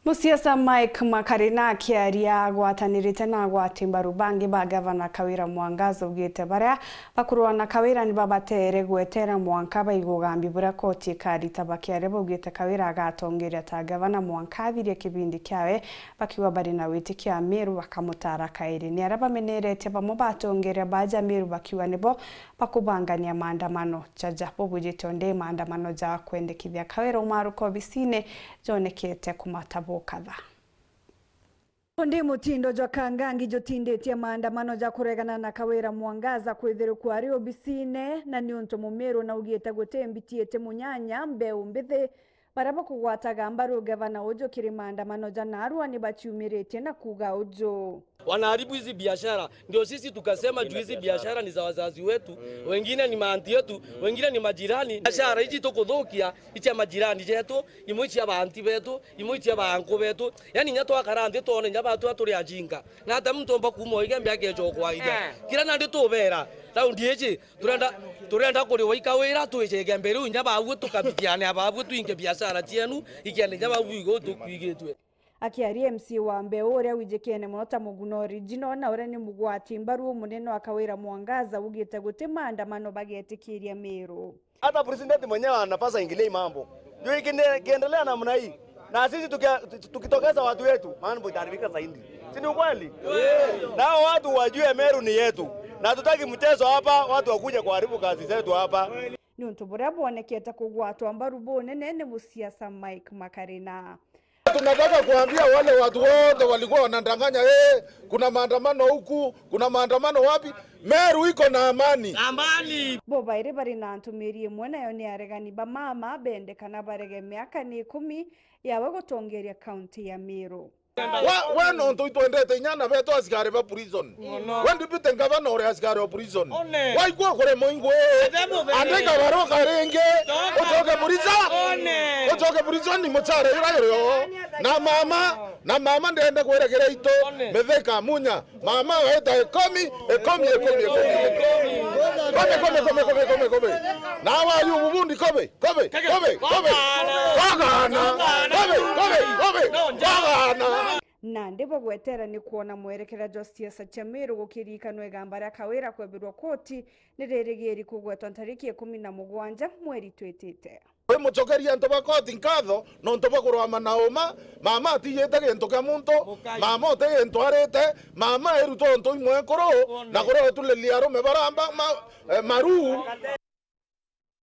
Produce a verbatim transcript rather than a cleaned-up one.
Musiasa Mike Makarina akiaria agwatanirite na agwati mbaru bangi ba Gavana Kawira Mwangaza augite baria bakurua na Kawira ni babatere gwetera mwanka baigugambi buria koti ikarita. Bakiaria baugite Kawira agatongeria ta gavana mwanka athirie kibindi kiawe, bakiuga bari na witikio Ameru bakamutara kairi. Ni aria bameneretie bamwe batongeria baja Ameru bakiuga nibo bakubangania maandamano jaja. Bubujite undi maandamano ja kwendekithia Kawira umaruka obisine jonekete kumata bukatha. Undi mutindo jwa Kangangi jutinditie maandamano ja kuregana na Kawira Mwangaza kwithirwa kwari obisine, na ni untu Mumiru naugite guti mbitiite munyanya mbeu mbithi. Baria bakugwataga mbaru gavana uju kiri maandamano ja narua ni baciumiritie na kuuga uju. Wanaharibu hizi biashara, ndio sisi tukasema juu hizi biashara ni za wazazi wetu, wengine ni maanti yetu, wengine ni majirani. Biashara hizi tukuthukia, icia majirani jetu, imwe icia baanti betu, imwe icia baanku betu. Yani, inya twakara nthi twone inya batu turi ajinga. Na ata muntu omba kuuma Igembe akeja okwaithia. Eh. Kira nandi tubera, raundi iji, turenda, turenda kuriwa i Kawira, twije Igembe riu inya baabue tukabithiane baabue twinge biashara cienu, ikenda inya baabue igo tukwigitwe. Akiaria M C A wa Mbeu uria wijikene mono ta Muguna Original na uria ni mugwati mbaru munene wa Kawira Mwangaza, augite guti maandamano bagetikiria Meru. Hata president mwenyewe anapasa aingilie hii mambo. Juu ikine-, ikiendelea namna hii, na sisi tukia-, tukitokeza watu wetu, mambo itaharibika zaidi. Si ni ukweli? Na hao watu wajue Meru ni yetu. Na hatutaki mchezo hapa, watu wakuje kuharibu kazi zetu hapa. Ni untu buria bwonekete kugwatwa mbaru bunene ni musiasa Mike Makarina. Tunataka kuambia wale watu wote walikuwa wanadanganya, "Eh, kuna maandamano huku, kuna maandamano wapi?" Meru iko na amani. Amani. Bo bairi bari na ntumiri imwe, nayo ni aregani ba mama bende kana barege miaka ni ikumi yawe gutongeria kaunti ya Meru. Wa, we nontu itwendete inya ana betu asikari ba prison. We deputy governor uri asikari o prison. Waigua kuremwa ingwi, andika baruka ringi, ucoke prison. Ucoke prison ni mucara ura uri o. Na mama, na mama ndenda kwira kira itu, Mithika Munya. Mama weta ekomi, ekomi, ekomi, ekomi. Kobe, kobe, kobe, kobe, kobe, kobe. Na wa yu bubundi kobe, kobe, kobe, kobe. Kagana. Kobe, kobe, kobe. Kagana. Nandi bagwetera ni kwona mwerekera jwa siasa cia Meru gukirikanwa igamba ria Kawira kwebirwa koti ni ririgiri kugwetwa ntariki ikumi na mugwanja mweri twitite. Wimucokeria antu ba koti nkatho nontu bwa kurwama na uma. Mama atiyite gintu kia muntu. Mama uti gintu arite. Mama irutwa untu imwekuru na kuria utulilia arume baramba ma-, eh, maru.